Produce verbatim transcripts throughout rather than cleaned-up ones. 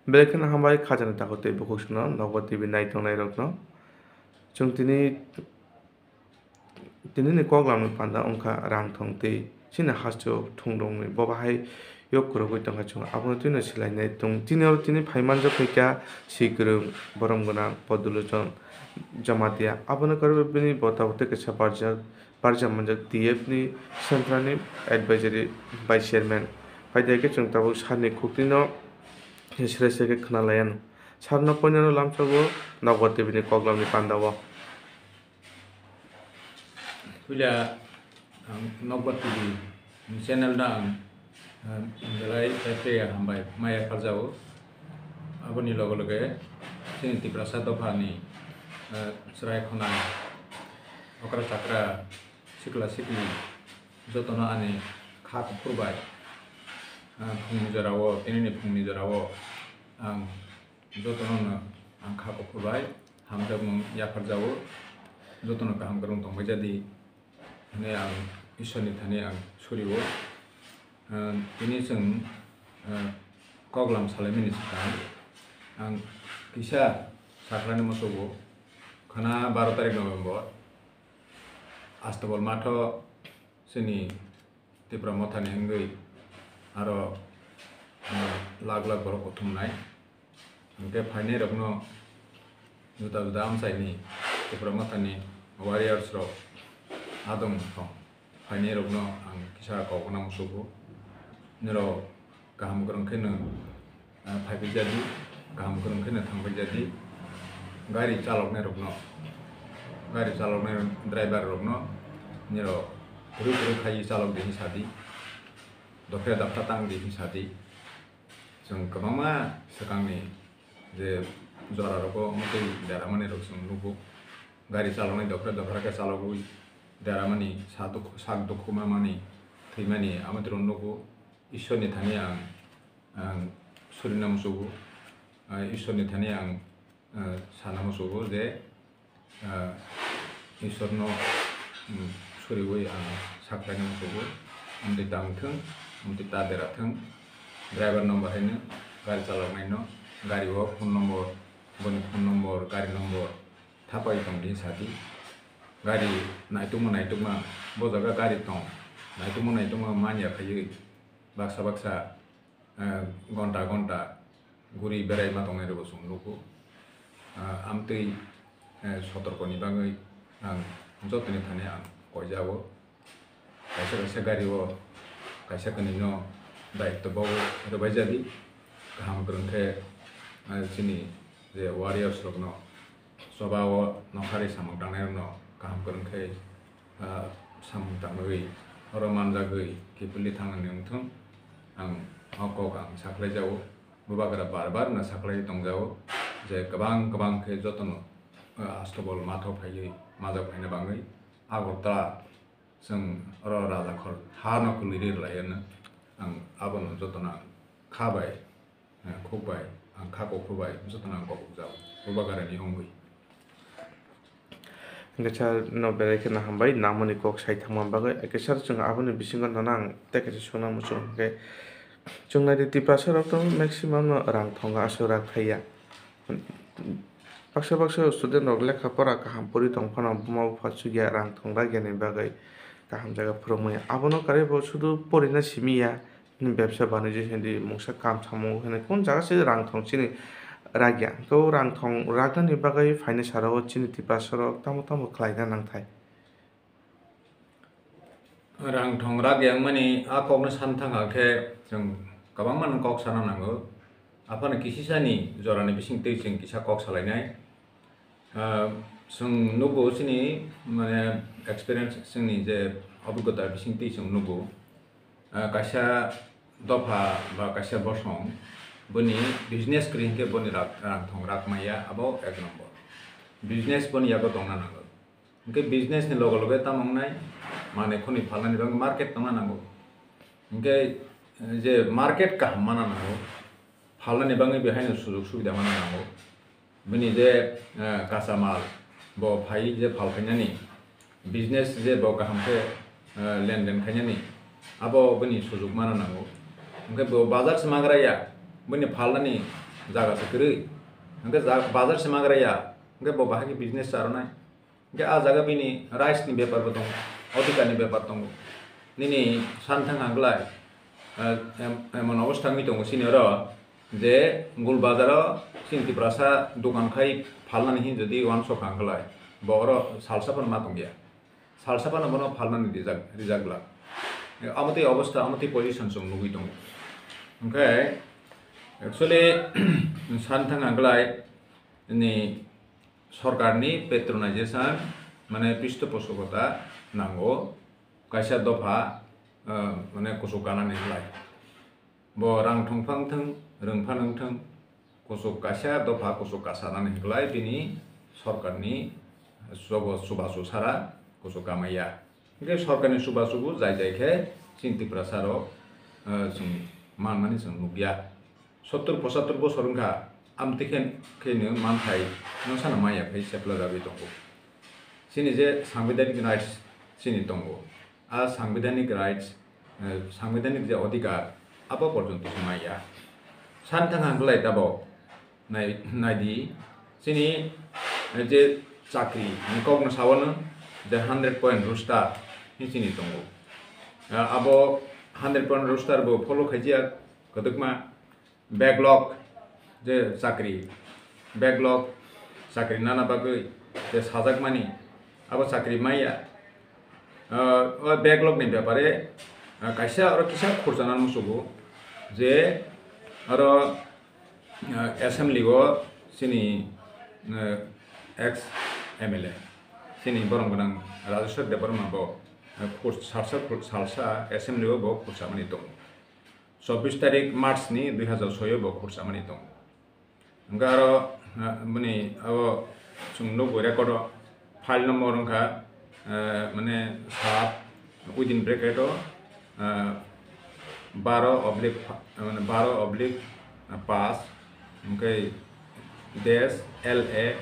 Belai kheno hambai khajani takhuk tei bukhuk songno Nokbar T V nai tongnairokno. Chwng tini, tinini koklamni panda wngkha rang thong tei chini hasteo thung rwngni. Bo bahai yok kwrwgwi tongkha chwng abono twino swlainai tong. Tini oro tini phai manjak phaikha swi kwrwng borom gwnang Poduluchon Jamatia. Abono karwi bini bo tabuk tei kaisa barjak, barjak manjak D F ni Central ni Advisory Vice Chairman. Paidai khe chwng tabuk sani khuktwino sre sre khe khna laiya no. Sarno poinano lamsogo Nokbar T V ni koklamni panda o. Puila ang Nokbar T V ni channel no ang, ah, belai tei hambai ma yapharjago. Aboni loge loge chini Tiprasa dophani, ah, chwrai khwnai okra chakra sikla sikli jotono ani kha kuphur bai, ah, phungni jorao, tinini phungni jorao ang jotono no ang kha kuphur bai hamjakmung yapharjago, jotono kaham kwrwng tongbai jadi hwnwi ang Ishwarni thani ang surio. Ah, tini chwng, ah, koklam salaimani swkang ang kisa sakhlani muchungo khana baro tarik November Astabol matho chini Tipra Mothani wngwi aro, ah, lak lak borok kuthumnai. Hwnkhe phainairokno juda juda amchaini Tipra Mothani warriors rok adong thong phainairokno ang kisa kok gana musugo. Nirok kaham kwrwng kheno, ah, phaiphai jadi, kaham kwrwng kheno thangphai jadi. Gari chaloknairokno, gari chaloknai driver rokno nirok kwrwi kwrwi khaiwi chalok di hinwi sadi, dophra dophra tang di hinwi sadi. Chwng kwbangma swkangni je jora rogo mwtwi deramani rok chwng nugo. Gari chaloknai dophra dophra khe chalogwi deramani, sak dukhu, sak dukhu mamani, thwimani, amo twi rok nugo. Ishwarni thani ang, ang surina musugo. Ah, Ishwarni thani ang, ah, sana musugo je, ah, Ishwarno, um, suriwi ang saklaina musugo. Amtwi tang thung, amtwi ta dera thung. Driver no bahaino, gari chaloknaino, gari o phone number, boni phone number, gari number thapai tong di sadi. Gari naitukma naitukma, bo jaga gari tong, naitukma naitukma manya khaiwi baksa baksa, eh, gonta gonta guri berai ma tongnai rokbo chwng nugo. Ah, amtwi, eh, sotorkoni bagwi ang jotoni thani ang koijago. Kaisa kaisa gari o kaisa kanwi no daityo bo rwbai jadi. Kaham kwrwng khe, eh, chini je warriors rokno choba o nokhari samung tangnai rokno kaham kwrwng khe, ah, samung tangwi oro manjagwi kiphilwi thangnani wngthung. Ang o kok ang sakhlai jago. Bubagra bar bar no sakhlai tongjago je kwbang kwbang khe jotono, ah, Astabol matho phaiwi majak phaina bagwi Agartala chwng oro Rajakhor ha no kwlwi ri rwlai hwnwi ang abono jotono ang kha bai, eh, khuk bai, ang kha kuphur bai jotono ang kobokjago Bubagrani wngwi. Hwnkhe sir no belai kheno hambai nangmani kok sai thangma bagwi. Hwnkhe sir chwng aboni bisingo nono ang tei kaisa sungna muchung hwnkhe chwng naidi Tiprasa rok to maximum no rang thongo aswk rak thaiya. Baksa baksa student rok lekha pora kaham pori tong phano buma bupha chukya rang thong rak yani bagwi kaham jaga phwrwngmaya. Abono karwi bo sudu porina simi ya. Bini bebsa banijyo hindi mungsa kam samung hwnwi kun jaga se rang thong chini rakya. Hwnkhe o rang thong raknani bagwi phaini sara o chini Tiprasa rok tamo tamo khlaina nangthai. Rang thong rakya wngmani a kokno san thangkha khe chwng kwbangma no kok sana nango. Aphano kisisani jorani bisingtwi chwng kisa kok salainai. Ah, chwng nugo chini, mane, experience, chwngni je obigota bisingtwi chwng nugo. Ah, kaisa dopha ba kaisa bosong boni business kwrwi hinkhe boni rak, rang thong rak maya, abo ek number. Business boni yago tongna nango. Hinkhe business ni loge loge tamo wngnai, manwi khwnwi phalnani bagwi market tongna nango. Hinkhe, eh, je market kaham mana nango, phalnani bagwi behaino sujug subida mana nango. Bini je, eh, kacha mal bo phai je phal khainani, business je bo kaham khe, eh, lenden khainani, abo bini sujug mana nango. Hinkhe bo bazar se magra ya, bini phalnani jaga se kwrwi. Hwnkhe ja-, bazar se magra ya, hwnkhe bo bahai khe business cha rwnai. Hwnkhe ah jaga bini rights ni bepar bo tongo, odhikar ni bepar tongo. Nini san thang hang glai, eh, em-, emon obostha wngwi tongo chini oro je Gul bazar o chini Tiprasa dokan khai phalnani hin jodi uansuk hang glai, bo oro salsa phano ma tongya. Salsa phano bono phalnani rijak, rijak glak. Amotwi obostha, amotwi position chwng nugwi tongo. Hwnkhe actually san thang hang glai ni sorkarni patronization, mane, pistopostokota nango, kaisa dopha, ah, mane, kuchuk kanani hwlai. Bo rang thwngpha wngthwng, rwngpha wngthwng, kuchuk kaisa dopha kuchuk kasanani hwlai bini sorkarni jogo chubachu sara kuchuk kamaiya. Hwnkhe sorkarni chubachubo jai jai khe chini Tiprasa rok, ah, chwng manmani chwng nukya. Sottur pochattur bosor wngkha, amtwi khe, kheno manthai no sana maya phai seplajagwi tongo. Chini je sangbidhanik rights chini tongo, a sangbidhanik rights, eh, sangbidhanik je odhikar, abo porjonto se maya. San thang hang glai tabok nai, naidi, chini, eh, je chakri ni kokno sawano je hundred point roster hi chini tongo. Ah, abo hundred point roster bo follow khaijak kwdwkma. Backlog je chakri, backlog chakri nana bagwi je sajakmani, abo chakri maya. Ah, o backlog ni bepare, ah, kaisa oro kisa khurchana musugo je oro, ah, assembly o chini, ah, ex M L A chini borom gwnang Rajeshwar Debbarma bo, ah, khur-, salsa, khur-, salsa assembly o bo khurchamani tongo. Chobbish tarik March ni dui hazar soi o bo khurchamani tongo. Hwnkhe aro, ah, bini abo chwng nukgo record o file number wngkha, ah, mane sat within bracket o, ah, baro oblique pha-, mane baro oblique, ah, pass, hwnkhe dash L A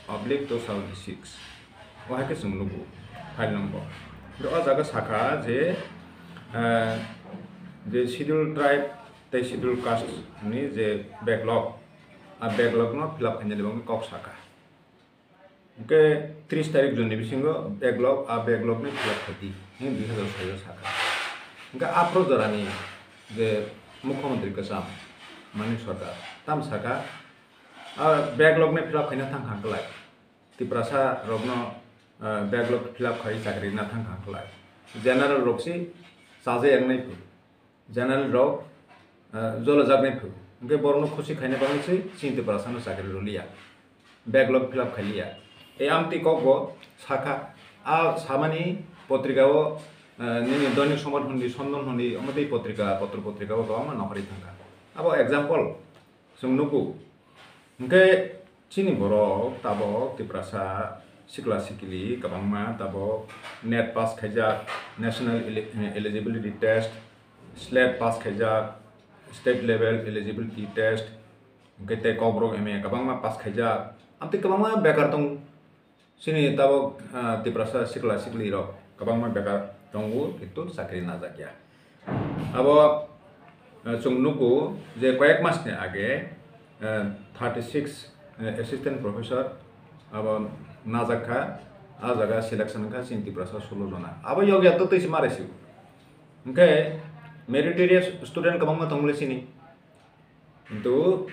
oblique two thousand six. O hai khe chwng nugo file number. Hwnkhe o jaga sakha je, eh, je schedule tribe tei schedule caste ni je backlog, a backlog no fill up khainani bagwi kok sakha. Hwnkhe tris tarik June ni bisingo backlog, a backlog ni fill up khaidi, hwnwi dui hazar soi o sakha. Hwnkhe aphuru jorani je Mukhyamantri kwcham Manik Sarkar tam sakha, a backlog ni fill up khaina thang kha kwlai. Tiprasa rokno, ah, backlog fill up khai chakri na thang kha kwlai. General rok si chajak wngnai phu. General rok, ah, jolo jak nai phu. Hwnkhe borokno khusi khaina bagwi se chini Tiprasa no chakri rwliya. Backlog fill up khailiya. E amtwi kok bo sakha. A samani potrika o, ah, nini Doinik Sombad hundi, Sondon hundi, omo twi potrika, potro potrika o kwbangma nokhorwi thang kha. Abo example. Chwng nugo. Hwnkhe chini borok tabok Tiprasa sikla sikili kwbangma tabok net pass khaijak, National Eli-, Eligibility Test, SLET pass khaijak, State Level Eligibility Test, hwnkhe tei Kokborok M A kwbangma pass khaijak. Amtwi kwbangma bekar tong. Chini tabok, ah, Tiprasa sikla sikli rok kwbangma bekar tongo, kintu chakri najak ya. Abo, ah, chwng nugo je koyek mas ni age, ah, thirty six, ah, assistant professor abo najak kha, ah jaga selection wngkha chini Tiprasa solo jona. Abo yog ya to twi se mare si. Hwnkhe meritorious student kwbangma tongmole chini. Kintu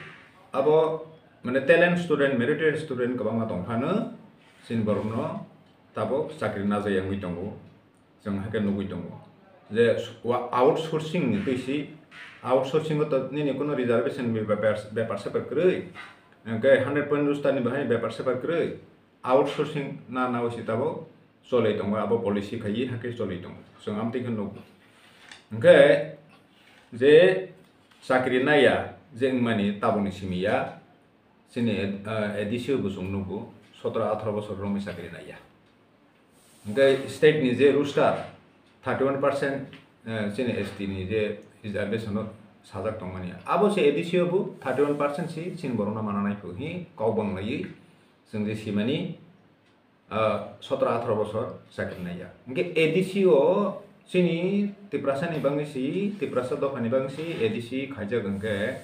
abo, mane, talent student, meritorious student kwbangma tong phano, chini borokno tabok chakri najai wngwi tongo, chwng hakhe nugwi tongo. Je wa-, outsourcing ni twi si, outsourcing o to nini kuno reservation ni bepar, bepar sepai kwrwi, hwnkhe hundred point roster ni bahai bepar sepai kwrwi, outsourcing na nawi si tabok cholwi tongo, abo policy khaiwi hakhe cholwi tongo, chwng amtwi khe nugo. Hwnkhe je chakri naiya je wngmani tabukni simi ya, chini, eh, A D C o bo chwng nugo, sotro atharo bosor romwi chakri naiya. Hwnkhe state ni je roster thirty one percent, eh, chini S T ni je reservation o sajak tongmani, abo se A D C o bo thirty one percent si chini borokno mana nai phu hi kok bang laiwi chwng je simani, ah, sotro atharo bosor chakri naiya. Hwnkhe A D C o chini Tiprasa ni bagwi si, Tiprasa dopha ni bagwi si A D C khaijak hwnkhe,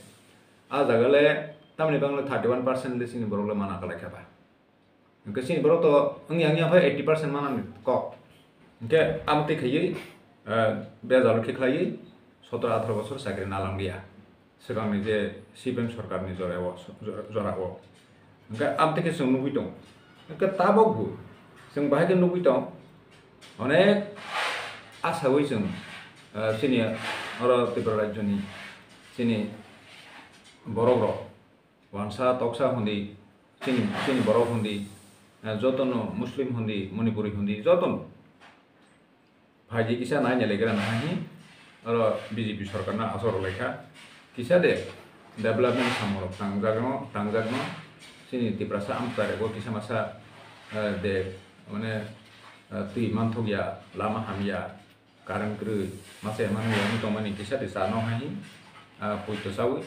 A jaga le tamni bangla thirty one percent le chini borok le mana kalai kha ba. Hwnkhe chini borok to wngya wngya phai eighty percent manani kok. Hwnkhe amtwi khaiwi, eh, bejalo khe khlaiwi sotro atharo bosor chakri nalang liya. Swkangni je C P M sorkarni jorao, jora-, jorao. Hwnkhe amtwi khe chwng nugwi tongo. Hwnkhe tabok bo chwng bahai khe nugwi tong. Onek asawi chwng, eh, chini oro Tripura rajyoni chini borok rok wansa toksa hundi, chini, chini borok hundi, eh, jotono Muslim hundi, Manipuri hundi, jotono phaidi kisa naina legra nahi oro B J P sorkarno asok rwlaikha. Kisa de development samung rok tangjagno, tangjagno, chini Tiprasa amchai rego kisa masa, eh, de, mane, eh, twi manthokya, lama hamya, current kwrwi, masa emani wngwi tongmani kisa de chano hai, ah, poito chawi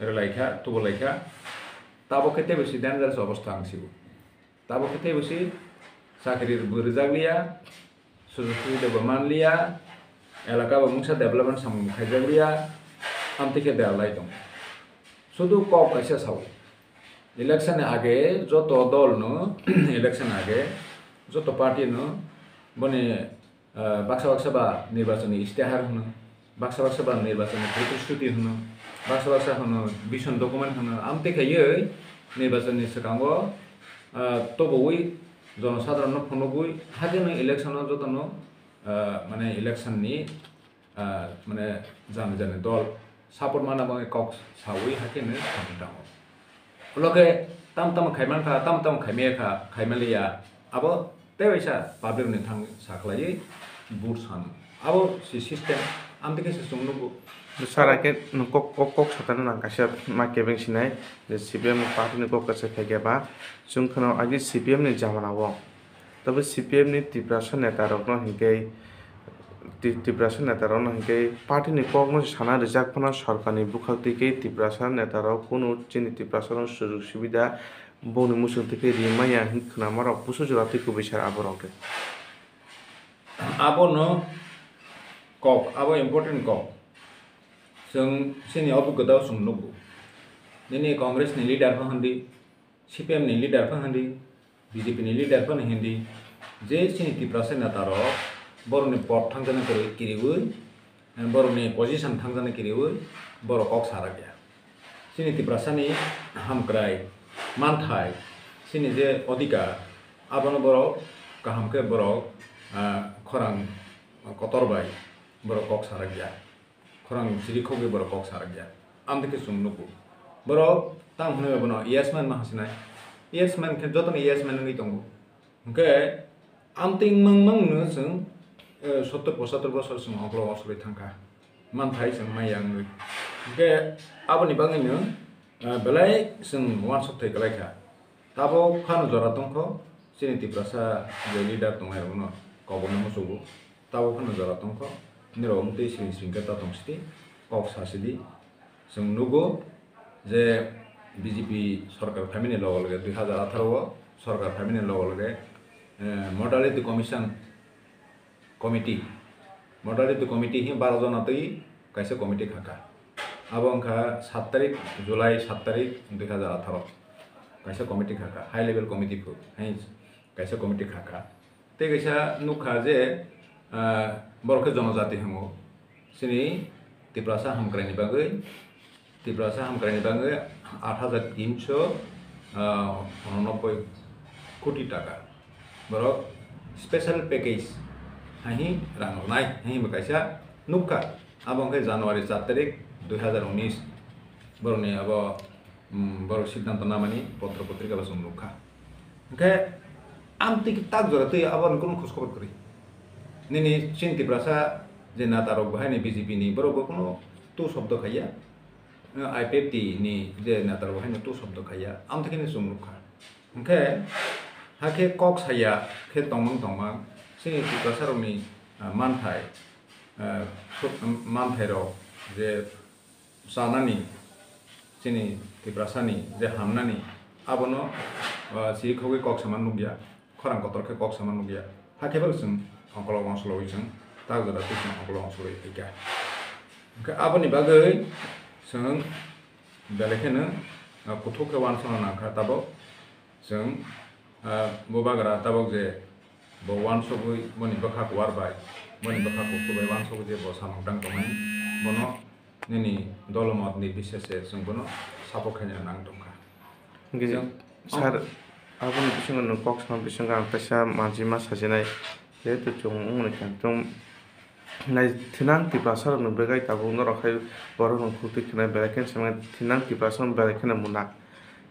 rwlaikha, tubulaikha. Tabok khe teibo si dangerous obostha ang sibo. Tabok khe teibo si chakri bo rwjakliya, sujog subida bo manliya, elaka bo mungsa development samung bo khaijakliya, amtwi khe berlai tongo. Sudu kok kaisa sao, election ni age joto dol no, election age joto party no boni, ah, baksa baksa ba nirbachoni istihar hwno, baksa baksa ba nirbachoni protisthuti hwno, baksa baksa hwno vision document hwno, amtwi khaiwi nirbachoni swkango, ah, tobowi jonosadharonno phunugwi hakhe no election o jotono, ah, mane election ni, ah, mane jani jani dol support mana bagwi kok sawi hakhe no samung tango. Ulo khe tam tamo khaiman kha, tam tamo khaimaya kha, khaimaliya, abo tei waisa public ni thang sakhlaiwi vote sano. Abo si system, amtwi khe se chwng nugo. Sara khe nwng kok, kok, kok satana nang kaisa ma kebeng sinai, je C P M party ni kok kaisa khaikhe ba, chwng kheno agi C P M ni jamana o. Tabo C P M ni Tiprasa neta rokno hinkhe, Ti-, Tiprasa neta rokno hinkhe party ni kokno sana rijak phano sorkarni bwkhak twi khe Tiprasa neta rok kunu chini Tiprasa rok sujog subida bongni muchung twi khe ri manya hinwi khwnama rok busu jora twi kubui sar abo rok de. Abono kok, abo important kok. Chwng chini obigota o chwng nugo. Nini Congress ni leader pho hwndi, C P M ni leader pho hwndi, B J P ni leader phano hindi, je chini Tiprasa neta rok borokni pot thangjaknai kwrwi kiriwi, borokni position thangjaknai kiriwi borok kok sarakya. Chini Tiprasani hamkrai, manthai, chini je odhikar, abono borok kaham khe borok, ah, khorang kotor bai borok kok sarakya. Khorang siri khogwi borok kok sarakya. Amtwi khe chwng nugo. Borok tamo hwnwi bono yes man ma hasinai. Yes man khe jotono yes man wngwi tongo. Hwnkhe amtwi mang mang no chwng, eh, sottor pochattor bosor chwng okolog osolwi thangkha. Manthai chwng maya wngwi. Hwnkhe aboni bagwino, eh, belai chwng uansuk thai kwlaikha. Tabok phano jora tongkho, chini Tiprasa je leader tongnai rokno koborno muchugo. Tabok phano jora tongkho, nirok wng twi sring sring khe ta tong sidi, kok sa sidi. Chwng nugo je B J P sorkar phaimani logo loge, dui hazar atharo o sorkar phaimani logo loge, eh, modality commission committee, modality committee hi baro jona twi kaisa committee khakha. Abo wngkha sat tarik July, sat tarik dui hazar atharo. Kaisa committee khakha, high level committee phu, hai kaisa committee khakha. Tei kaisa nukha je, ah, borok khe jonojati hingo. Chini Tiprasa hamkraini bagwi, Tiprasa hamkraini bagwi aat hajar tinsho, ah, unonobboi koti taka. Borok special package hai rang rwnai hai bo kaisa nukha. Abo wngkhe January char tarik dui hazar unis. Borokni abo, mm, borok siddhanto namani potro potrika bo chwng nukha. Hwnkhe amtwi tak jora twi abo ni kunu khoj khobor kwrwi. Nini chini Tiprasa je neta rok bo haino B J P ni borok bo kunu tu shobdo khaiya. I P F T ni je neta rok bo haino tu shobdo khaiya. Amtwi khe ni chwng nukha. Hwnkhe hakhe kok saya khe tongmang tongmang chini Tiprasa rokni, ah, manthai, ah, manthai rok je chanani, chini Tiprasani je hamnani, abono, ah, siri khogwi kok sama nukya, khorang kotor khe kok sama nukya, hakhe bo chwng ongkolog ongsologwi chwng tak jora twi chwng ongkolog ongsologwi phaikha. Hwnkhe aboni bagwi chwng Belai kheno, ah, kuthuk khe uansukna nang kha tabuk. Chwng, ah, bubagra tabuk je bo uansugwi boni bwkha kuar bai, boni bwkha kuktwi bai uansugwi je bo samung tang tongmani, bono nini dol motni bisese chwng bono support khaina nang tong kha. Hingke chwng sir, aboni bisingo nwng kok sama bisingo ang kaisa manjima sajinai, jehetu chwng wngmani khe chwng nai thinang Tiprasa rokni bagwi tabuk norok hai borok rok khuk twi khwnai belai kheno swnamwi thinang Tiprasa rok belai kheno munak.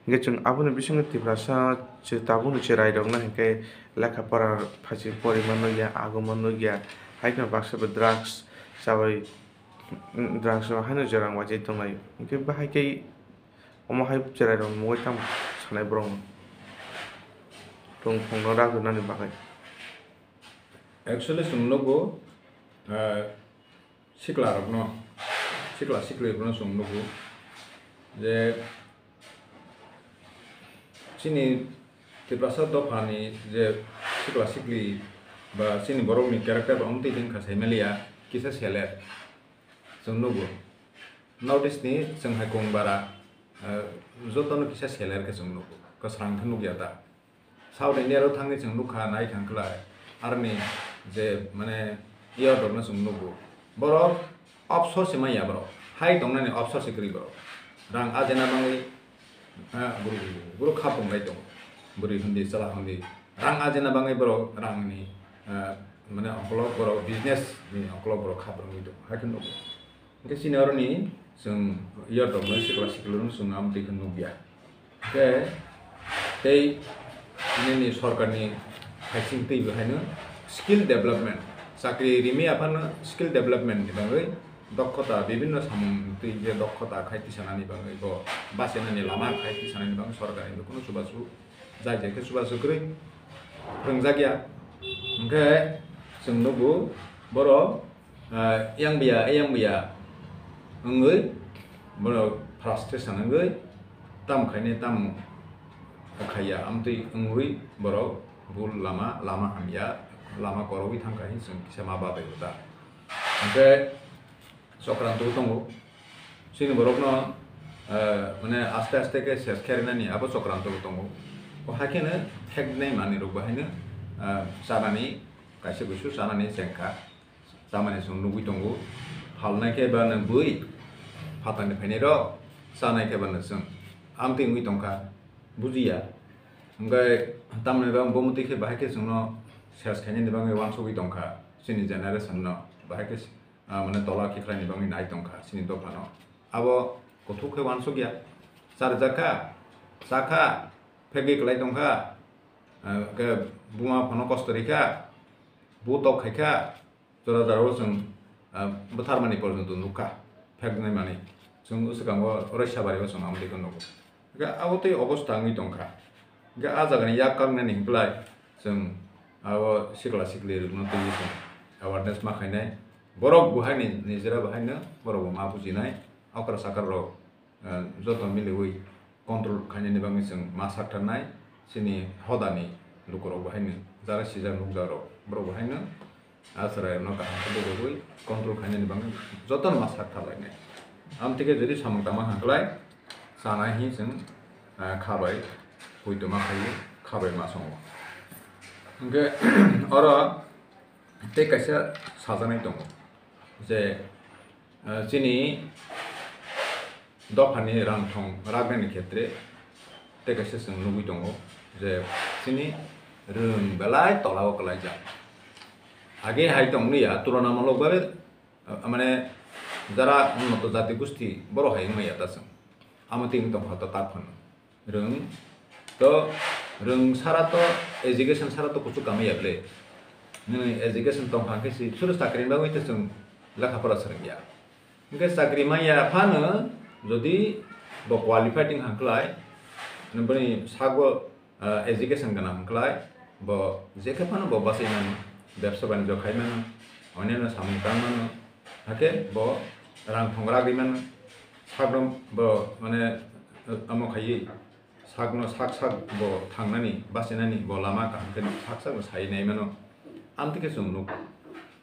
Hingke chwng aboni bisingo Tiprasa che tabukni cherai rokno hingke lekha pora phaising pori manliya, aguma nukya, hai kheno baksa bo drugs chabai, drugs rok haino jorang waijai tonglai. Hingke bahai khe omo hai cherai rok mungwi tamo sanai borok no. Tong phung no rak rwnani bagwi. Actually, chwng nugo, ah, sikla rokno, sikla sikli rokno chwng nugo je chini Tiprasa dophani je sikla sikli ba chini borokni character ba omtwi wngkha saimaliya kisa seler. Chwng nugo. North East ni chwng hai kung bara, eh, jotono kisa seler khe chwng nugo. Kwsrang khe nukya da. South India ro thangwi chwng nukha, nai thang khlai. Aroni je, mane, yor rokno chwng nugo. Borok opsor se manya borok. Hai tongnani opsor se kwrwi borok. Rang ajena bangwi, eh, buru, buru khapung lai tongo. Bwrwi hundi, chwla hundi. Rang ajena bangwi borok rangni, eh, mane, ongkolok borok business ni ongkolok borok khap rwngwi tongo. Hai khe nugo. Hingke chini oroni chwng yor rok bai sikla sikla rok chwng amtwi khe nukya. Hingke tei nini sorkarni phaising twi bo haino skill development, chakri rimwi aphano skill development ni bagwi dokhota bibinno samung twi je dokhota khai tisanani bagwi bo bachenani lama khai tisanani bagwi sorkarni bo kunu chubachu jai jai khe chubachu kwrwi phwrwngjakya. Hingke chwng nugo borok, ah, yang biya, yang biya wngwi borok frustration wngwi tamo khainai tamo khaiya amtwi wngwi borok bul lama, lama hamya, lama korogwi thangkha hin chwng kisa ma babai bo ta. Hingke chokranto tongo. Chini borokno, eh, mane aste aste khe ses khe rinani abo chokranto bo tongo. O hai kheno theknai manwi rok bo haino, eh, chanani kaisa busu chanani chengkha. Chamani chwng nugwi tongo. Phalnai khe ba nwng bui phatarni phainai rok, chanai khe ba nwng chwng. Amtwi wngwi tongkha. Bujiya. Hwnkhe tamni bagwi bo mwtwi khe bahai khe chwngno ses khainani bagwi uansugwi tongkha. Chini generation no bahai khe ah, mane tola khiklaini bagwi nai tongkha chini dophano. Abo kuthuk khe uansukya. Charjakha, chakha, phegwi kwlai tongkha, ah, khe buma phano kosto rikha, bu tok khaikha, jora jorao chwng, ah, bwtharmani porjonto nukha, pheknai manwi. Chwng swkango Roisabari o chwng amtwi khe nugo. Hingke abo tei obosta wngwi tongkha. Hingke ah jagani yak kaknani hinklai chwng abo sikla sikli rokno twiwi chwng awareness ma khainai. Borok bo haini nijera bo haino borok bo ma bujinai. Okra sakra rok, eh, joto miliwi control khainani bagwi chwng ma saktharnai. Chini hodani lukurok bo haino jara sijak nukjak rok borok bo haino. Ah, chwrairokno kaham khe bwrwgwi control khainani bagwi jotono ma sak tharlainai. Amtwi khe jodi samung tangma hwnklai chanai hi chwng, ah, kha bai poito ma khaio, kha bai ma songo. Hwnkhe oro tei kaisa sajaknai tongo je, Ah, chini dophani rang thong raknani khetre tei kaisa chwng nugwi tongo je chini rwng belai tola o kwlaijak. Age hai tonglia tulonamulok babe, ah, mane jara unnoto jati gusti borok hai wngmaya ta chwng. Amo twi wng tongkha ta tak phano. Rwng to, rwng sara to, education sara to kuchuk kamaya ble. Nini education tongkha khe si, suru chakri bagwi to chwng lekha pora swrwngya. Hwnkhe chakri manya phano jodi bo qualified wngkha hwnkhlai, bini sago, ah, education gwnang hwnkhlai, bo jekhe phano bo bachai mano, bebsa banijyo khai mano, oneno samung tang mano, hakhe bo rang thong ragwi mano, sakno bo mane, amo khaiwi, sakno sak sak bo thangnani, bachinani, bo lama kaham khe sak sak bo sai nai mano. Amtwi khe chwng nuk.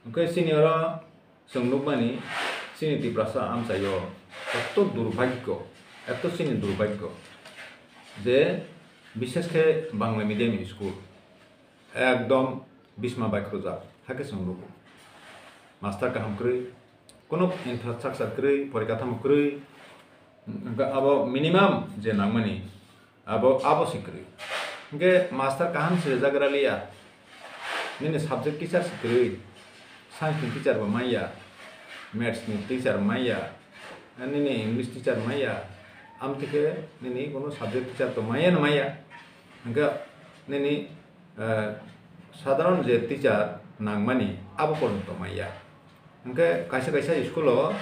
Hwnkhe chini oro chwng nukmani, chini Tiprasa amchaio koto durbhagyo, Eto chini durbhagyo je bishesh khe Bangla medium ni school ekdom bisma baikrujak, hakhe chwng nugo. Master kaham kwrwi, kono infrastructure kwrwi, porikathamo kwrwi, hwnkhe abo minimum je nangmani, abo, abo se kwrwi. Hwnkhe master kaham se rwjak raliya, nini subject teacher se kwrwi, science ni teacher bo manya, maths ni teacher manya, nini English teacher manya, amtwi khe nini kono subject teacher to manya na manya. Hwnkhe nini, eh, sadharon je teacher nangmani, abo porjonto manya. Hwnkhe kaisa kaisa school o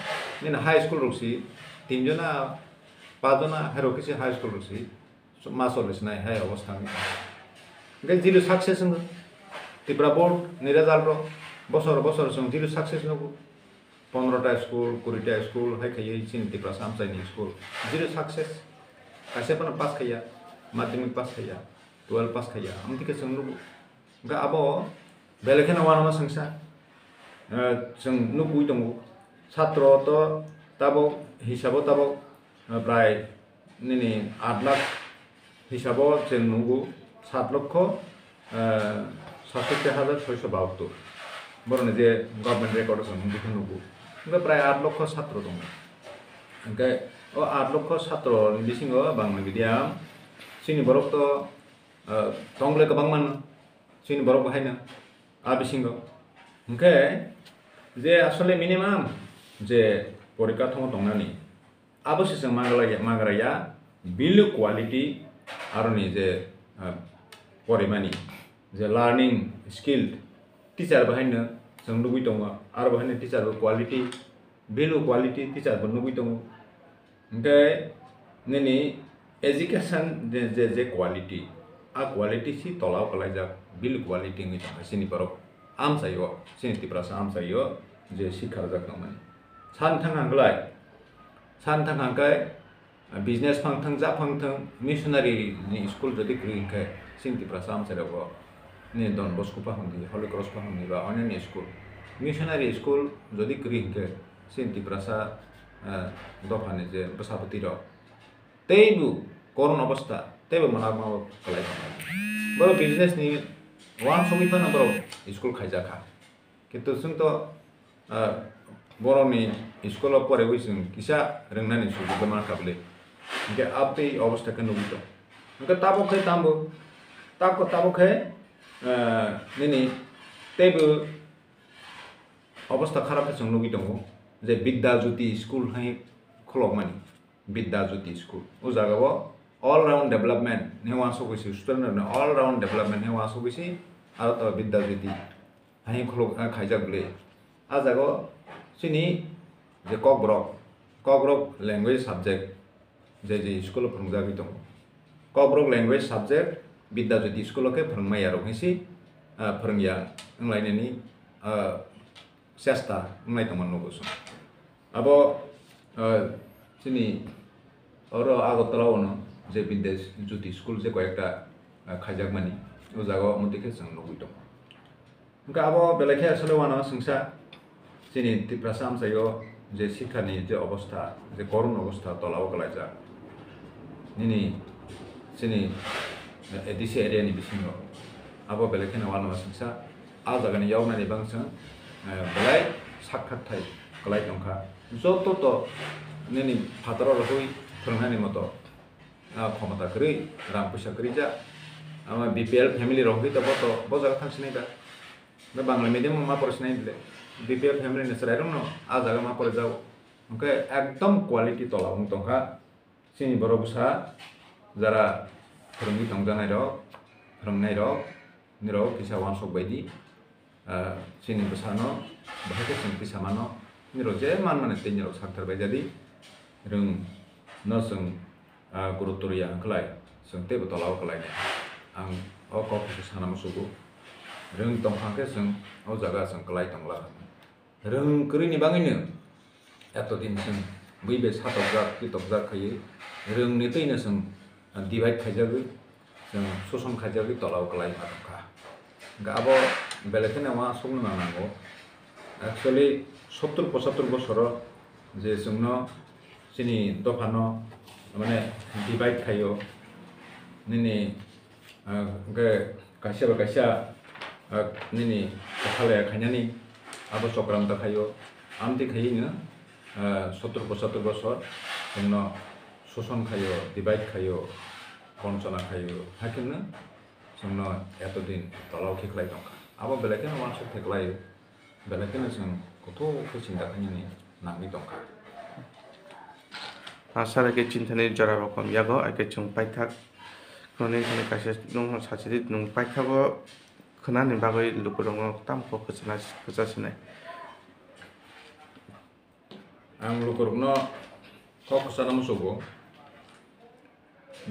nini high school rok si tinjona, pajona, hai rok khe se high school rok si. Master rok sinai hai obostha wngwi tong. Hwnkhe zero success wngkha. Tripura board ni result rok bosor bosor chwng zero success nugo. Pondro ta school, kuri ta school hai khaiwi chini Tiprasa amchaini school zero success. Kaisa phano pass khaiya, madhyamik pass khaiya, twelve pass khaiya, amtwi khe chwng nugo. Hwnkhe abo belai kheno uanama swngsa, eh, chwng nugwi tongo. Satro to tabok hisabo tabok, eh, prai nini aat lakh hisabo chwng nugo, saat lokho, eh, satsotti hajar soiso bahattor. Borokni je government record o chwng nugwi khe nugo. Hwnkhe prai aat lokho satro tongo. Hwnkhe o aat lokho satro ni bisingo Bangla medium chini borok to, eh, tong le kwbang mano. Chini borok bo haino a bisingo. Hwnkhe je asole minimum je porikathomo tongnani, abo se chwng magra ya, magra ya, below quality aroni je, ah, porimani, je learning skill, teacher bo haino chwng nugwi tongo, aro bo haino teacher bo quality, below quality teacher bo nugwi tongo. Hwnkhe nini education je, je, je quality, a quality si tolao kwlaijak, below quality wngwi tongkha chini borok amchaio, chini Tiprasa amchaio je sikha rwjak tongmani. San thang hangklai, san thang hangkai, business phang thang, ja phang thang, missionary ni school jodi kwrwi hwnkhe chini Tiprasa amchairogo ni Don Bosco pha hwnwi, Holy Cross pha hwnwi ba onyanni school, missionary school jodi kwrwi hwnkhe chini Tiprasa, eh, dophani je bwsa bwtwi rok teibo koron obostha, teibo mwnak ma kwlai tongmani. Borok business ni uansugwi phano borok school khaijak kha. Kintu chwng to, ah, borokni school o porewi chwng kisa rwngnani sujuk ma kha bwle. Hinkhe abtwi obostha khe nugwi tong. Hinkhe tabuk khe tambo, tabuk, tabuk khe, ah, nini teibo obostha kharap khe chwng nugwi tongo je Bidya Jyoti school hai khulokmani. Bidya Jyoti school. O jaga o all round development ni uansugwi se, student rok ni all round development ni uansugwi se aro to Bidya Jyoti hai khuluk, ah, khaijak bwle. A jaga o chini je Kokborok, Kokborok language subject je je school o phwrwngjagwi tongo. Kokborok language subject Bidya Jyoti school o khe phwrwngmaya rok hinsi, ah, phwrwngya wnglainani, ah, chesta wngnai tongma nugo chwng. Abo, ah, chini oro Agartala o no je Bidya Jyoti school je koyekta, ah, khaijakmani, o jaga o omo twi khe chwng nugwi tongo. Hwnkhe abo belai khe asole uanama swngsa chini Tiprasa amchaio je sikhani je obostha, je korun obostha tola o kwlaijak. Nini chini A D C area ni bisingo abo belai kheno uanama swngsa. A jagani yoknani bangchwng, eh, belai sak thak thai kwlai tongkha. Joto to nini phataro rohoi phwrwngnani moto, ah, khomota kwrwi, rang puisa kwrwi ja. Ama B P L family rok hoi to bo to bo jaga thang sinai da. Ba Bangla medium ma por sinai bile. B P L family ni chwrai rok no a jaga ma por jao. Hwnkhe ekdom quality tola wng tongkha. Chini borok bwsa jara phwrwngwi tongjaknai rok, phwrwngnai rok, nirok kisa uansuk bai di, ah, chini bwsano bahai khe chwng tisa mano, nirok je man mani tei nirok sakthar bai jadi, rwng no chwng, ah, gurutto rwya hwnkhlai chwng teibo tola o kwlai nai. Ang o kok khe sana musugo, rwng tongkha khe chwng o jaga chwng kwlai tongla. Rwng kwrwini bagwino eto din chwng bui bai satokjak, pitokjak khaiwi rwngni twino chwng divide khaijagwi, chwng soson khaijagwi tola o kwlai ma tongkha. Hwnkhe abo belai kheno uansukna nango. Actually, sottur pochattur bosoro je chwngno chini dophano, Mane divide khaio, nini, ah, hwnkhe kaisa bai kaisa, ah, nini kwthalaya khainani abo chokramta khaio, amtwi khaiwi no, ah, sottor pochottor bosor chwngno soson khaio, divide khaio, bonchona khaio, haikhe no chwngno eto din tolao khe khlai tongkha. Abo belai kheno uansuk khe khlaio. Belai kheno chwng kuthuk khe chinta khainani nangwi tongkha. Asa hai khe chintani jora rok kom yago, hai khe chwng paithak khwnani thani kaisa nwng sachiri nwng paithago khwnani bagwi lukurokno tamo kok kwchana, kwcha sinai. Ang lukurokno kok kwchana muchugo.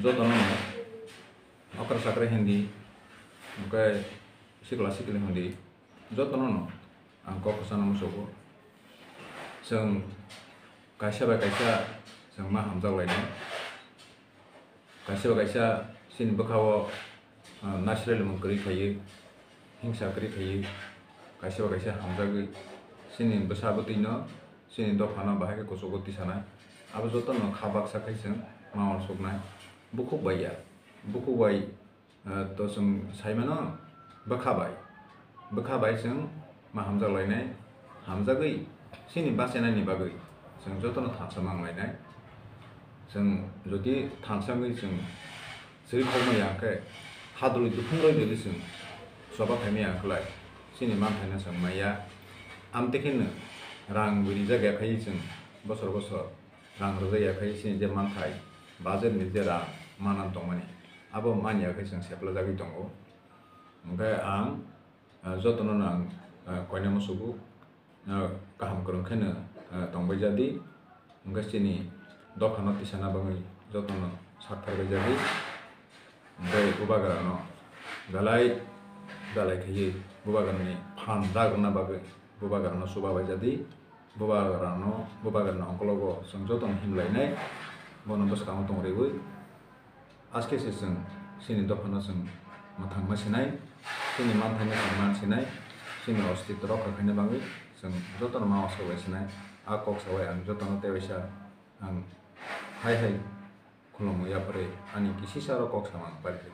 Jotono no okra chakra hindi, hwnkhe sikla sikli hindi, jotono no ang kok kwchana muchugo. Chwng kaisa bai kaisa chwng ma hamjak lainai, kaisa bai kaisa chini bwkhao, ah, nasrelmung kwrwi khaiwi, hingsa kwrwi khaiwi, kaisa bai kaisa hamjagwi chini bwsa bwtwino, chini dophano bahai khe kuchugo tisanai. Abo jotono kha baksa khai chwng ma uansuknai. Bukhuk bai ya, bukhuk bai, eh, to chwng sai mano bwkha bai, bwkha bai chwng ma hamjak lainai, hamjagwi chini bachainaini bagwi chwng jotono thansa mang lainai. Chwng jodi thansa wngwi chwng chwrwi khokma ya khe, hadwlwi duphung rwi jodi chwng choba khaima ya khlai, chini manthaino chwng maya. Amtwi kheno rang bo rijak ya khai chwng bosor bosor rang rwjak ya khai chini je manthai, budget ni je rang manna tongmani, abo man ya khai chwng seplajagwi tongo. Hwnkhe ang, ah, jotono no ang, ah, koina musugo, ah, kaham kwrwng kheno, ah, tongbai jadi, hwnkhe chini dophano tisana bagwi jotono sakthar bai jadi. Hwnkhe bubagrano belai belai khaiwi bubagrani phan dagrwna bagwi bubagrano chuba bai jadi. Bubagrano, bubagrani ongkologo chwng jotono himlainai, bono bwskango tongriwi. Aske se chwng chini dophano chwng mwthangma sinai, chini manthaino chwng man sinai, chini ostitw rokha khaina bagwi chwng jotono ma osok bai sinai. A kok sawai ang jotono tei waisa ang hai hai khulumwi yapharwi ani kisisa rok kok samani pari khe.